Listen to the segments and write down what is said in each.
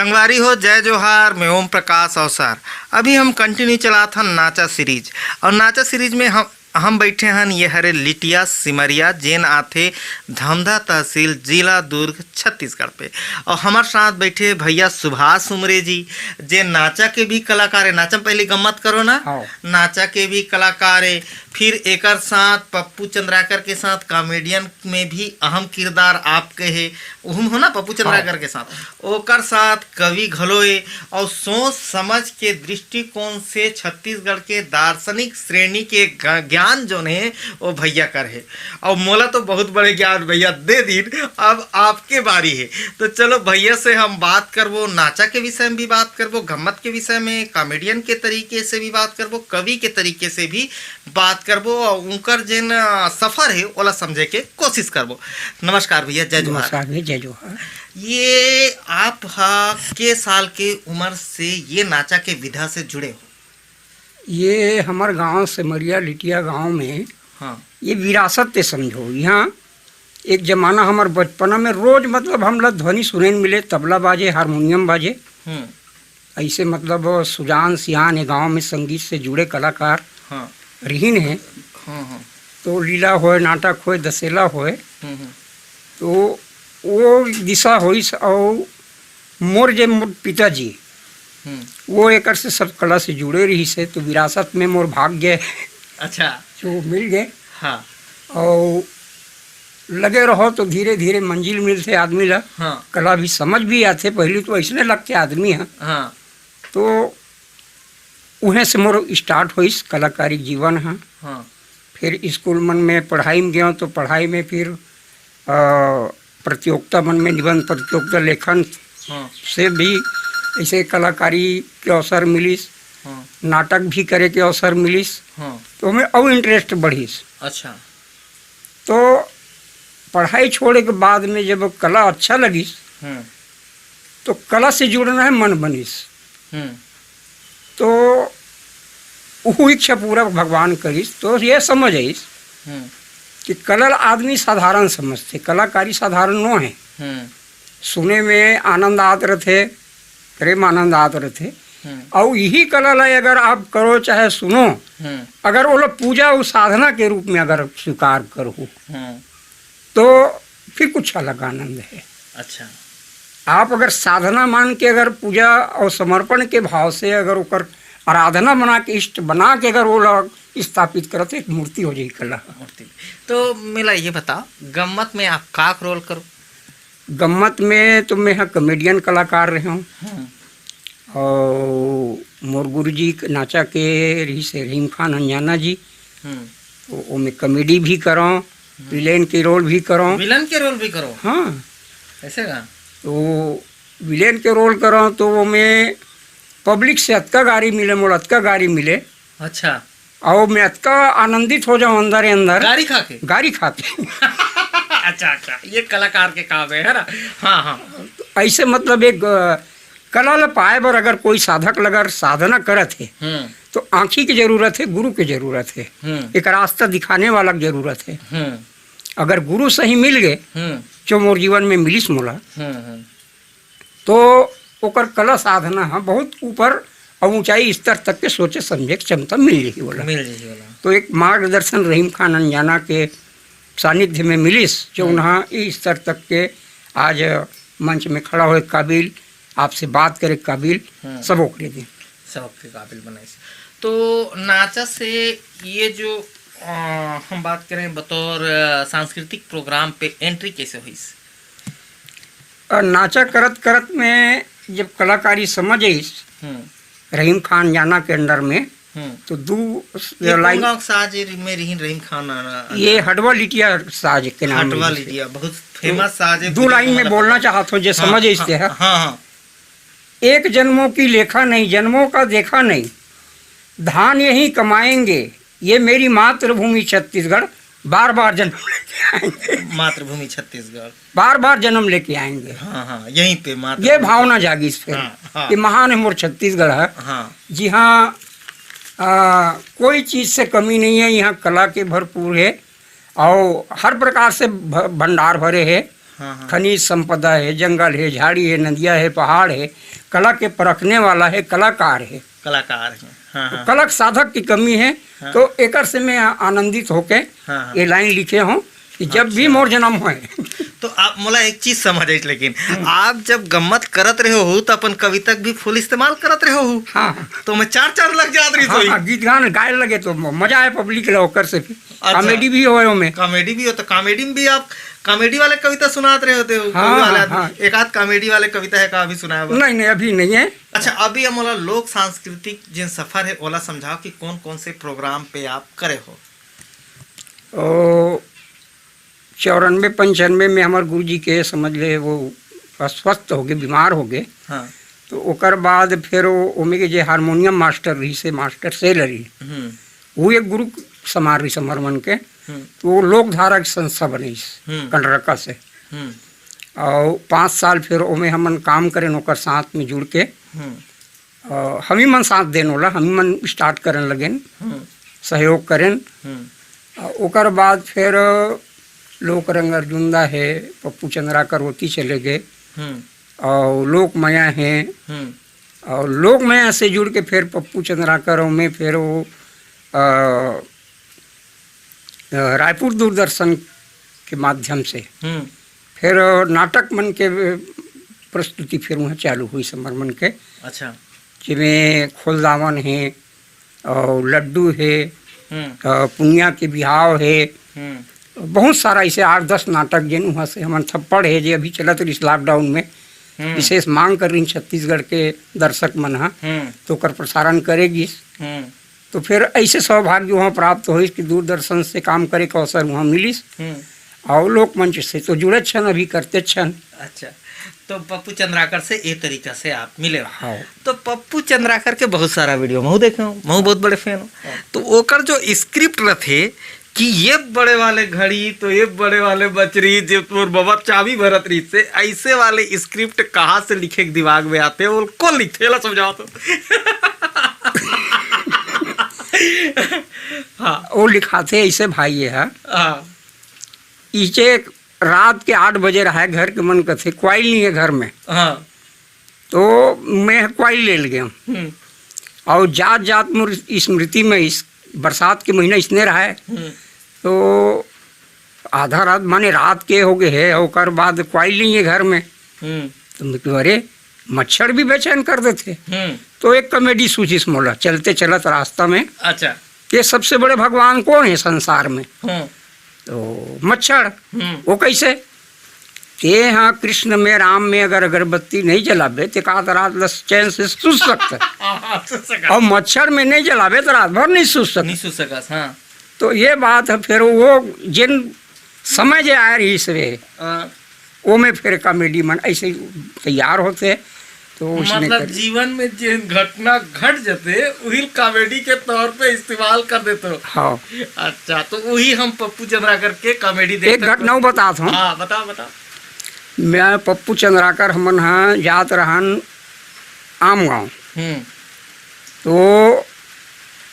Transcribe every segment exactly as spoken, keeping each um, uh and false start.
संगवारी हो, जय जोहार। मैं ओम प्रकाश अवसर। अभी हम कंटिन्यू चलात हन नाचा सीरीज, और नाचा सीरीज में हम हम बैठे हन, ये हरे लिटिया सिमरिया, जेन आथे धमधा तहसील, जिला दुर्ग, छत्तीसगढ़ पे। और हमारे साथ बैठे भैया सुभाष उमरे जी, जे नाचा के भी कलाकार है। नाचा में पहले गम्मत करो ना, हाँ। नाचा के भी कलाकार है। फिर एकर साथ पप्पू चंद्राकर के साथ कॉमेडियन में भी अहम किरदार आपके है, उहम हो ना पप्पू चंद्राकर हाँ। के साथ, ओकर साथ कवि घलो ए, और सोच समझ के दृष्टिकोण से छत्तीसगढ़ के दार्शनिक श्रेणी के ग-, ज्ञान जोन हे, वो भैया कर हे। और मोला तो बहुत बड़े ज्ञान भैया दे दीन, अब आपके बारी है। तो चलो भैया से हम बात करबो, नाचा के विषय में भी बात करबो, गम्मत के विषय में, कॉमेडियन के तरीके से भी बात करबो, कवि के तरीके से भी बात करबो, और उनकर जेन, अ, सफर है, ओला समझे के कोशिश करबो। नमस्कार भैया, जय जोहार। नमस्कार भैया, जय जोहार। ये आप हा के साल के उम्र से ये नाचा के विधा से जुड़े हो? ये हमर गांव सिमरिया लिटिया गांव में हाँ। ये विरासत ते समझो। यहाँ एक जमाना हमर बचपना में रोज मतलब हम ला ध्वनि सुने मिले, तबला बाजे, हारमोनियम बाजे। हम्म। ऐसे मतलब सुजान सियान ये गांव में संगीत से जुड़े कलाकार हाँ। रहिन हे। हाँ, हाँ। तो लीला होय, नाटक होय, दशहरा होय, हम्म, हम्म। तो वो दिशा होइस। और मोर जे मोर पिताजी, हम्म। वो एकर से सब कला से जुड़े रहिस हे, तो विरासत में मोर भाग्य अच्छा। जो मिल गए। हाँ। और लगे रहो तो धीरे धीरे मंजिल मिलथे आदमी ला। हाँ। कला भी समझ भी आथे, पहली तो ऐसने लगथे आदमी ह। हाँ। तो उहें से मोर start होइस कलाकारी जीवन ह। हाँ। फिर स्कूल मन में पढ़ाई में गयो तो पढ़ाई में फिर, अ, प्रतियोगिता मन में, निबंध प्रतियोगिता, लेखन हाँ। से भी ऐसे कलाकारी के अवसर मिलिस, हाँ। नाटक भी करे के अवसर मिलिस, हाँ। तो हमें अउ interest बढ़िस। अच्छा। तो पढ़ाई छोड़े के बाद में जब कला अच्छा लगिस, हम्म। तो कला से जुड़ना है मन बनिस। हम्म। तो उहू इच्छा पूरा भगवान करिस, तो ये समझ आइस हम्म। कि कला ल आदमी साधारण समझथे, कलाकारी साधारण नो है। हम्म। सुने में आनंद आत रथे, करे में आनंद आत रथे। हम्म। अउ यही कला ला अगर आप करो चाहे सुनो, हम्म। अगर ओला पूजा अउ साधना के रूप में अगर स्वीकार करहु, हम्म। तो फिर कुछ अलग आनंद है। अच्छा। आप अगर साधना मान के, अगर पूजा और समर्पण के भाव से अगर ओकर आराधना बना के, इष्ट बना के अगर वो लोग स्थापित करत, एक मूर्ति हो जाई कला। मूर्ति। तो मेला ये बताओ, गम्मत में आप का रोल करो? गम्मत में तो मैं ह कॉमेडियन कलाकार रहे हूँ। हम्म। और मोर गुरुजी नाचा के रहिस हे रहीम खान अंजाना जी। हम्म। ओ-, ओमे कॉमेडी भी करौं, हम्म। विलेन के रोल भी करौं। विलेन के रोल भी करो? हाँ। ऐसे का? तो विलेन के रोल करौं तो ओमे पब्लिक से अतका गारी मिले, मोला अतका गारी मिले। अच्छा। और मैं अतका आनंदित हो जाऊं अंदर ही अंदर। गारी खा के? गारी खा के। अच्छा, अच्छा, ये कलाकार के काम है, है ना? हाँ, हाँ। ऐसे मतलब एक, अ, कला ल पाए बर अगर कोई साधक ल अगर साधना करत हे, हम्म। तो आँखी के जरूरत हे, गुरु के जरूरत हे, हम्म। एक रास्ता दिखाने वाला के जरूरत हे। हम्म। अगर गुरु सही मिल गए, हम्म। जो मोर जीवन में मिलिस मोला, हम्म, हम्म। तो ओकर कला साधना ह बहुत ऊपर और ऊंचाई स्तर तक के सोचे समझे के क्षमता मिल जाही ओला। मिल जाही ओला। तो एक मार्गदर्शन रहीम खान अंजाना के सानिध्य में मिलिस, जो हम्म। उन्हा इस स्तर तक के आज मंच में खड़ा होए काबिल, आपसे बात करे काबिल, हम्म। सब ओकरे दिन। सबके काबिल बनाइस। तो नाचा से ये जो, अ, हम बात करें बतौर, अ, सांस्कृतिक प्रोग्राम पे एंट्री कैसे होइस? अ, नाचा करत करत में जब कलाकारी समझ आइस, हम्म। रहीम खान अंजाना के अंडर में, हम्म। तो दू ये कौन लाइन गाँव के साज है, में रहीन रहीम खान अंजाना? ये हटवा लिटिया साज के नाम हटवा है। लिटिया, बहुत तो फेमस साज है, दू लाइन में बोलना चाहत हूँ, जे हाँ, समझ आइस हाँ, ते है। हाँ, हाँ। एक जन्मों की लेखा नहीं, जन्मों का देखा नहीं, धान यहीं कमाएंगे, ये मेरी मातृभूमि छत्तीसगढ़, बार बार जन्म लेके आएंगे। मातृभूमि छत्तीसगढ़। बार बार जन्म लेके आएंगे। हाँ, हाँ, यहीं पे मातृभूमि ये भावना छत्तीसगढ़। जागी इस पे हाँ, हाँ। कि महान है मोर छत्तीसगढ़ है। हाँ। जी हाँ, आ, कोई चीज़ से कमी नहीं है, यहाँ कला के भरपूर है और हर प्रकार से भ-, भंडार भरे है। हाँ, हाँ। खनिज संपदा हे, जंगल हे, झाड़ी हे, नदिया हे, पहाड़ हे, कला के परखने वाला हे, कलाकार हे। कलाकार हे। हाँ, तो हाँ। कला के साधक की कमी हे, हाँ। तो एकर से मैं आनंदित होके हाँ, हाँ। ये लाइन लिखे हूँ कि जब भी अच्छा। मोर जन्म होय। तो आप मोला एक चीज समझ आइस, लेकिन हम्म। आप जब गम्मत करत रहे हो, तो अपन कविता के भी फुल इस्तेमाल करत रहे हो। हाँ, हाँ। तो मैं चार चांद लग जात रहिस हाँ, होही। हाँ, गीत गान गाए लगे तो म-, मजा आए पब्लिक ला, ओकर से भी। अच्छा। कॉमेडी भी होय ओमे। कॉमेडी भी हो, तो कॉमेडी में भी आप कॉमेडी वाले कविता सुनात रहे होते हो, हाँ, कवि वाले हाँ, आदमी। हाँ। एक आध कॉमेडी वाले कविता हे का, अभी सुनाए बर? नहीं, नहीं, अभी नहीं हे। अच्छा, अभी ये मोला लोक सांस्कृतिक जिन सफर हे, ओला समझाओ कि कौन कौन से प्रोग्राम पे आप करे हो? ओ, चौरानबे पंचानबे में हमर गुरुजी के, समझ ले, वो अस्वस्थ हो गए, बीमार हो गए। हाँ। तो ओकर बाद फिर वो, ओमे के जे हारमोनियम मास्टर रहिस हे, मास्टर सेलरी, हम्म। वो एक गुरु समान रहिस हमर मन के। हम्म। तो वो लोकधारा के संस्था बनिस हम्म। कंडरका से। हम्म। और पाँच साल फिर ओमे हमन काम करेन ओकर साथ में जुड़ के। हम्म। अ, हमी मन साथ देन ओला, हमी मन स्टार्ट करन लगेन, हम्म। सहयोग करेन। हम्म। अ, ओकर बाद फिर लोक रंग अर्जुन दा हे, पप्पू चंद्राकर ओती चले गए, हम्म। और लोक माया हे, हम्म। और लोक माया से जुड़ के फिर पप्पू चंद्राकर में फिर वो, अ, अ, रायपुर दूरदर्शन के माध्यम से हम्म। फिर नाटक मन के प्रस्तुति फिर वहाँ चालू होइस हमर मन के। अच्छा। जिमें खोलदावन हे, और लड्डू हे, हम्म। अ, पुनिया के बिहाव हे, हम्म। बहुत सारा ऐसे आठ दस नाटक, जेन वहाँ से हमन थप्पड़ हे, जे अभी चलत रहिस लॉकडाउन में, हम्म। विशेष मांग कर रहिन छत्तीसगढ़ के दर्शक मन ह, हम्म। तो ओकर प्रसारण करे गिस। हम्म। तो फिर ऐसे सौभाग्य वहाँ प्राप्त होइस कि दूरदर्शन से काम करे के अवसर वहाँ मिलिस। हम्म। और लोकमंच से तो जुड़त छन, अभी करते छन। अच्छा, तो पप्पू चंद्राकर से ए तरीका से आप मिले हो। हाँ। तो पप्पू चंद्राकर के बहुत सारा वीडियो महू देखे हो, महू बहुत बड़े फैन हो। हाँ। तो ओकर जो स्क्रिप्ट रथे कि ये बड़े वाले घड़ी, तो ये बड़े वाले बचरी, जे तोर बबा चाबी भरत रहिस हे, ऐसे वाले स्क्रिप्ट कहाँ से लिखे के दिमाग में आथे, वो कौन लिखथे, एला समझाओ तो। हाँ। वो लिखाथे ऐसे भाई, ये है। हाँ। इचे रात के आठ बजे रहा है, घर के मन कथे, क्वाइल नहीं है घर में। हाँ। तो मैं क्वाइल ले गया हूँ। हम्म। और जात जात मोर स्मृति में इस बरसात के महीना इसने रहा है। हम्म। तो आधा रात, माने रात के हो गए है, ओकर बाद क्वाइल नहीं है घर में। हम्म। तो मैं कहूँ, "अरे, मच्छर भी बेचैन कर देथे।" हम्म। तो एक कॉमेडी सूझिस मोला, चलते चलत रास्ता में। अच्छा। ये सबसे बड़े भगवान कौन है संसार में? हम्म। तो मच्छर। हम्म। वो कैसे? ते हाँ कृष्ण में, राम में अगर अगरबत्ती नहीं जलाबे, ते का रात ल चैन से सुत सकता। हाँ, सुत सकता। और मच्छर में नहीं जलाबे, तो रात भर नहीं सुत सकता। नहीं सुत सकता, हाँ। तो ये बात है, फिर वो जिन समय जे आए रहिस वे, हाँ। वो में फिर कॉमेडी मन ऐसे ही तैयार होते, तो उसने मतलब कर जीवन में जिन घटना घट जथे, उही कॉमेडी के तौर पे इस्तेमाल कर देते हो। हाँ। अच्छा, तो वही हम पप्पू चंद्राकर के कॉमेडी एक देखते घटना बतात हूँ। हाँ, बताओ, बताओ। मैं पप्पू चंद्राकर हमन ह जात रहन आम गाँव। हम्म। तो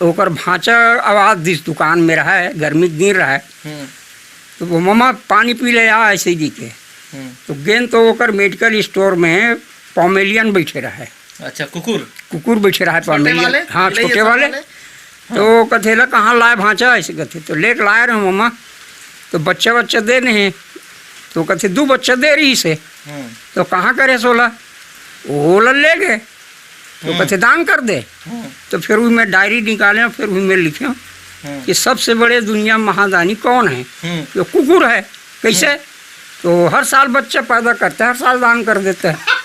ओकर भांचा आवाज दिस, दुकान में रहा है, गर्मी के दिन रहा है। हम्म। तो वो, "ममा, पानी पी ले आ," ऐसे जी के। हम्म। तो गेन तो ओकर मेडिकल स्टोर में पॉमेलियन बैठे रहा है। अच्छा, कुकुर? कुकुर बैठे रहा है, छोटे पॉमेलियन। वाले? हाँ, बिलैया छोटे सब वाले। वाले? तो हाँ। कथे, "ला, कहाँ लाए भांचा?" ऐसे कथे। तो लेके लाए रहे ममा, तो बच्चा, बच्चा दे नहीं, तो कथे, "दू बच्चा दे रहिस हे।" हम्म। तो कहाँ करे सोला? ओला ले गए। तो हम्म। कथे, "दान कर दे।" हम्म। तो फिर वही मैं डायरी निकाले, फिर वही मैं लिखे हम्म। कि सबसे बड़े दुनिया में महादानी कौन है? हम्म। तो कुकुर है। कैसे? हम्म। तो हर साल बच्चा पैदा करता है, हर साल दान कर देता है।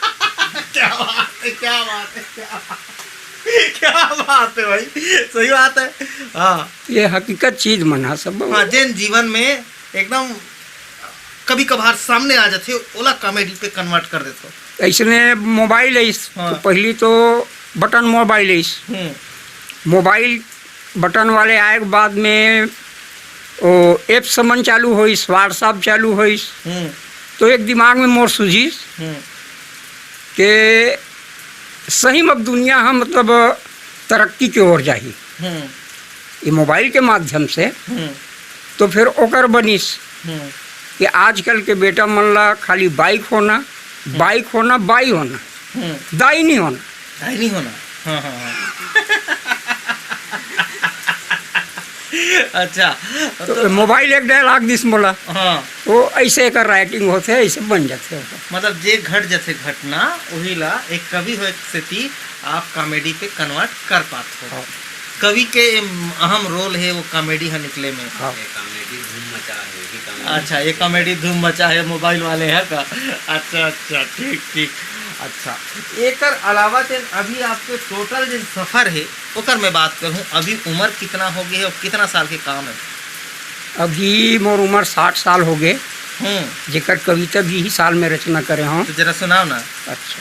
क्या बात है, क्या बात है, क्या बात है। क्या बात है भाई, सही बात है। हाँ। ये हकीकत चीज मन ह सब। हाँ, जेन जीवन में एकदम कभी कभार सामने आ जाथे, ओला कॉमेडी पे कन्वर्ट कर देथे। ऐसने मोबाइल है इस, हाँ। तो पहली तो बटन मोबाइल है इस। हम्म। मोबाइल बटन वाले आए के बाद में वो एप्स मन चालू होइस, WhatsApp चालू होइस। हम्म। तो एक दिमाग में मोर सूझिस हम्म। कि सही में अब दुनिया ह मतलब तरक्की के ओर जाही। हम्म। ये मोबाइल के माध्यम से। हम्म। तो फिर ओकर बनिस। हम्म। कि आजकल के बेटा मन ला खाली बाइक होना, बाइक होना, बाई होना, हम्म। दाई नहीं होना। दाई नहीं होना। हाँ, हाँ, हाँ। अच्छा, तो तो मोबाइल एक डायल आग दिस मोला। हाँ। वो ऐसे एकर राइटिंग होथे, ऐसे बन जाथे ओकर। मतलब जे घट जाथे घटना, वही ला एक कवि होए के सेती आप कॉमेडी पे कन्वर्ट कर पात हो। हाँ। कवि के एम-, अहम रोल है वो कॉमेडी ह निकले में। हाँ। ये कॉमेडी धूम मचा है, यही कॉमेडी। अच्छा, ये कॉमेडी धूम मचा है मोबाइल वाले है का? अच्छा, अच्छा, ठीक, ठीक। अच्छा, एकर अलावा तेन अभी आपके टोटल जिन सफर है, ओकर मैं बात करूँ, अभी उम्र कितना हो गए है और कितना साल के काम है? अभी मोर उम्र साठ साल हो गए, हम्म। जेकर कविता भी ही साल में रचना करे हूँ। तो जरा सुनाओ ना। अच्छा।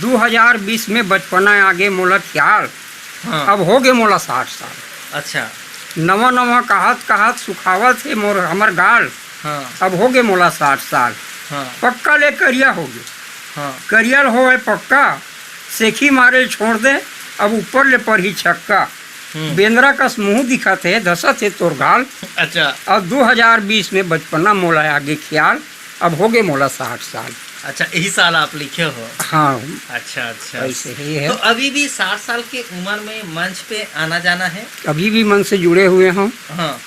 दू हजार बीस में बचपना आगे मोला ख्याल, हाँ। अब हो गए मोला साठ साल। अच्छा। नवा नवा कहत कहत सुखावत हे मोर हमर गाल, हाँ। अब हो गए मोला साठ साल। हाँ। पक्का ले करिया हो गए। हाँ। करियल होए पक्का, सेखी मारे छोड़ दे, अब ऊपर ले पर ही छक्का। हम्म। बेंदरा कस मुंह दिखत हे, धसत हे तोर गाल। अच्छा। अब दू हजार बीस में बचपना मोला आगे ख्याल, अब हो गए मोला साठ साल। अच्छा, यही साल आप लिखे हो? हाँ। अच्छा, अच्छा। ऐसे ही है। तो अभी भी साठ साल के उम्र में मंच पे आना जाना है? अभी भी मन से जुड़े हुए हूँ। हाँ।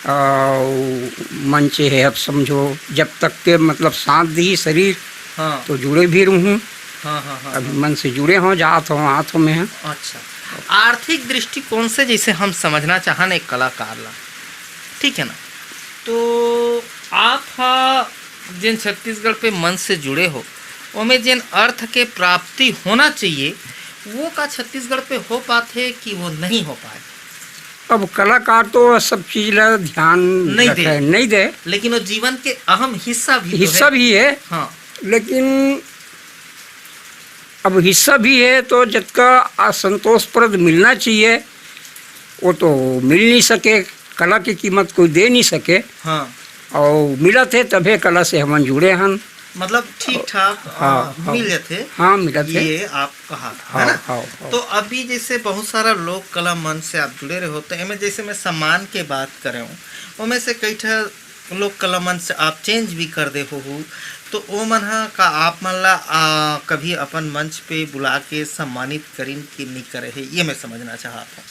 और मंच है, अब समझो, जब तक के मतलब साथ दी शरीर, हाँ। तो जुड़े भी रहूँ। हाँ, हाँ, हाँ, अभी हाँ। मन से जुड़े हों, जात हों, आत हों में। अच्छा, आर्थिक दृष्टिकोण से जैसे हम समझना चाहन एक कलाकार ला, ठीक है ना, तो आप हा जिन छत्तीसगढ़ पे मन से जुड़े हो, ओमे जिन अर्थ के प्राप्ति होना चाहिए, वो का छत्तीसगढ़ पे हो पाथे कि वो नहीं हो पाए? अब कलाकार तो सब चीज ला ध्यान नहीं दे। रखे, नहीं दे। लेकिन वो जीवन के अहम हिस्सा भी तो हिस्सा है। भी है। हाँ। लेकिन अब हिस्सा भी है तो जतका असंतोषप्रद मिलना चाहिए, वो तो मिल नहीं सके। कला की कीमत कोई दे नहीं सके। हाँ। और मिलत है तभे कला से हमन जुड़े हन। मतलब ठीक ठाक, हाँ, अ, हाँ। मिल जाथे। हाँ, मिलत है। ये आप कहा, हाँ, है ना? हाँ, हाँ। तो अभी जैसे बहुत सारा लोक कला मंच से आप जुड़े रहे हो, तो एमे जैसे मैं सम्मान के बात करे हूँ, ओमे से कई ठा लोक कला मंच से आप चेंज भी कर दे हो, हो, तो ओ मन ह का आप मन ला, आ, कभी अपन मंच पे बुला के सम्मानित करिन कि नहीं करे है, ये मैं समझना चाहत हूँ।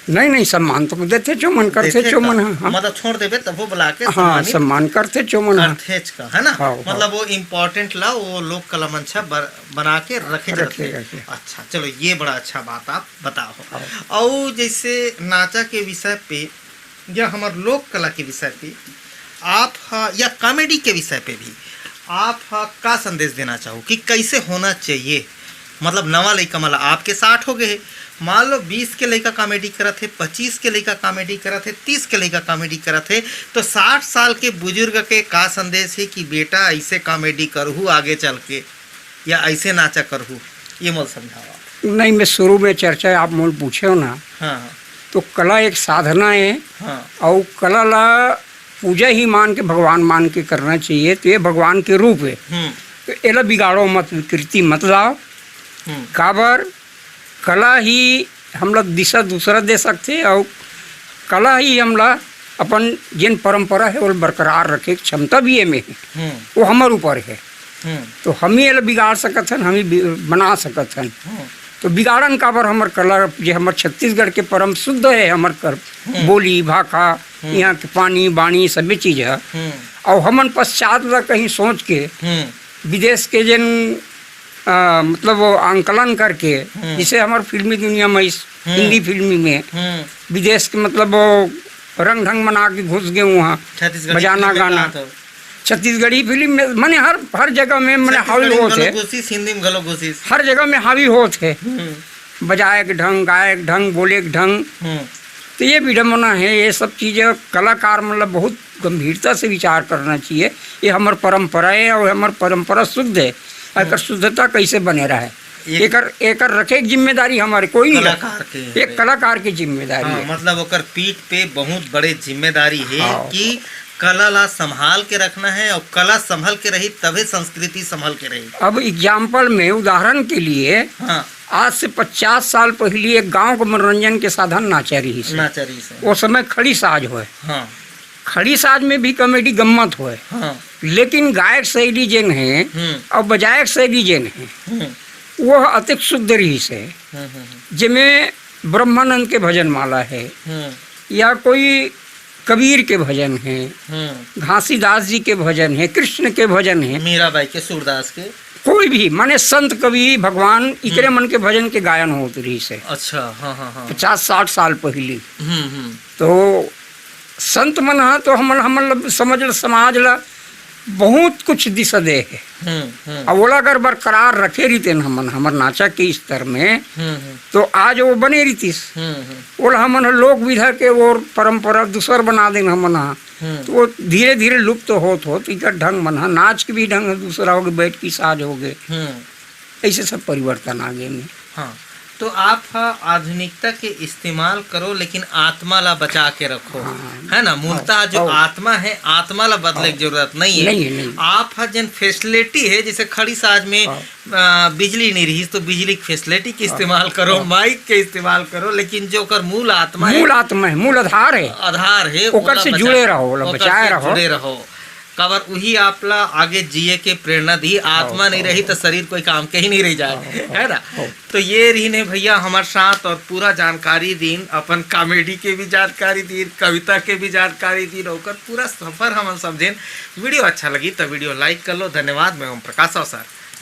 नहीं, नहीं, सम्मान तो देथे जो मन करथे, देथे जो का? मन ह, हाँ। मतलब छोड़ देबे तभो बुला के हाँ, सम्मानित सम्मान करथे जो मन ह। करथेच का, है ना? हाँ, हाँ। मतलब वो इम्पोर्टेंट ला वो लोक कला मंच ह बर-, बना के रखे रखे, जाथे। रखे। अच्छा, चलो ये बड़ा अच्छा बात आप बताओ। हाँ। अउ जैसे नाचा के विषय पे या हमर लोक कला के विषय पे आप ह, या कॉमेडी के विषय पे भी आप ह का संदेश देना चाहो कि कैसे होना चाहिए? मतलब नवा लइका मन ला, आपके साठ हो गए हे, मान लो बीस के लइका कॉमेडी करत हे, पच्चीस के लइका कॉमेडी करत हे, तीस के लइका कॉमेडी करत हे, तो साठ साल के बुजुर्ग के का संदेश हे कि बेटा ऐसे कॉमेडी करहू आगे चल के या ऐसे नाचा करहू, ये मोल समझावा। नहीं, मैं शुरू में चर्चा आप मोल पूछे हो ना, हाँ। तो कला एक साधना है, हाँ। और कला ला पूजा ही मान के, भगवान मान के करना चाहिए, तो ये भगवान के रूप है। हम्म। तो एला बिगाड़ो मत, विकृति मत लाओ। हम्म। काबर कला ही हमला दिशा दूसरा दे सकथे, और कला ही हमला अपन जेन परंपरा है, ओला बरकरार रखे के क्षमता भी एमे है। हम्म। वो हमर ऊपर है। हम्म। तो हम ही एला बिगाड़ सकत हन, हम ही बि-, बना सकत हन। हम्म। तो बिगाड़न काबर हमर कला, जे हमर छत्तीसगढ़ के परम शुद्ध है, हमर कर हम्म। बोली, भाखा, हम्म। यहाँ के पानी, बाणी, सभी चीज है। हम्म। और हमन पश्चात ला कहीं सोच के हम्म। विदेश के जेन, अ, मतलब वो आंकलन करके, हम्म। जिसे हमर फिल्मी दुनिया में इस हम्म। हिंदी फिल्मी में हम्म। विदेश के मतलब वो रंग ढंग बना के घुस गए वहाँ, छत्तीसगढ़ी बजाना फिल्म में गाना। कहा था। छत्तीसगढ़ी फिल्म में, मने हर, हर जगह में, मने हावी छत्तीसगढ़ी में होत घलो है। घुसिस, हिंदी में घलो घुसिस। हर जगह में हावी होत है। हम्म। बजाए के ढंग, गाए के ढंग, बोले के ढंग। हम्म। तो ये विडम्बना है, ये सब चीजें कलाकार मतलब बहुत गंभीरता से विचार करना चाहिए। ये हमर परंपरा है और हमर परंपरा शुद्ध है। हम्म। एकर शुद्धता कैसे बने रहे? एक एकर, एकर रखे के जिम्मेदारी हमारे कोई नहीं। कलाकार के एक है। कलाकार की जिम्मेदारी हाँ, है। मतलब ओकर पीठ पे बहुत बड़े जिम्मेदारी है हाँ। कि कला ला संभाल के रखना है और कला संभल के रही तभे संस्कृति संभल के रही। अब एग्जाम्पल में, उदाहरण के लिए, हाँ। आज से पचास साल पहिली एक गांव के मनोरंजन के साधन नाचा रिहिस हे। नाचा रिहिस हे। वो समय खड़ी साज होय। हाँ। खड़ी साज में भी कॉमेडी गम्मत होय। हाँ। लेकिन गायक शैली जेन हे हम्म। और बजायक शैली जेन हे, हम्म। वो अतिक शुद्ध रिहिस हे। हम्म, हम्म, हम्म। जेमे ब्रह्मानंद के भजन माला हे, हम्म। या कोई कबीर के भजन हे, हम्म। घासीदास जी के भजन हे, कृष्ण के भजन हे, मीराबाई के, सूरदास के। कोई भी, माने संत कवि भगवान इकरे हम्म। मन के भजन के गायन होत रिहिस हे। अच्छा, हाँ, हाँ, हाँ। पचास साठ साल पहिली। हम्म, हम्म। तो संत मन ह तो हमन, हमन ल समझ ल, समाज ल बहुत कुछ दिशा दे हे। हम्म, हम्म। अब ओला अगर बरकरार रखे रहितेन हमन, हमर नाचा के स्तर में, हम्म, हम्म। तो आज वो बने रहितिस। हम्म, हम्म। ओला हमन ह लोक विधा के और परंपरा दूसर बना देन हमन ह। हम्म। तो वो धीरे-धीरे लुप्त होत, होत इकर ढंग मन ह, नाच के भी ढंग ह दूसरा होगे, बैठ की साज होगे। हम्म। ऐसे सब परिवर्तन आ गे में। हाँ, तो आप ह आधुनिकता के इस्तेमाल करो, लेकिन आत्मा ला बचा के रखो, हाँ। है ना? मूलतः हाँ, जो हाँ। आत्मा है, आत्मा ला बदले हाँ। की जरूरत नहीं है। नहीं है, नहीं। आप ह जेन फैसिलिटी है, जैसे खड़ी साज में, हाँ। अ, बिजली नहीं रही, तो बिजली की फैसिलिटी के हाँ। इस्तेमाल करो, हाँ। माइक के इस्तेमाल करो, लेकिन जो ओकर मूल आत्मा है, मूल आत्मा है, मूल आधार है। आधार है, ओकर ओला से बचा-, जुड़े रहो, ओला ओकर बचाए से रहो। जुड़े रहो। काबर उही आप ला आगे जिए के प्रेरणा दी। आत्मा हाँ, नहीं हाँ, रही तो हाँ। शरीर कोई काम के ही नहीं रह जाए, हाँ, हाँ, है ना? हाँ। तो ये रहिन हे भैया हमर साथ और पूरा जानकारी दीन, अपन कॉमेडी के भी जानकारी दीन, कविता के भी जानकारी दीन, ओकर पूरा सफर हमन समझेन। वीडियो अच्छा लगी तो वीडियो लाइक कर लो। धन्यवाद, मैं ओम प्रकाश अवसर।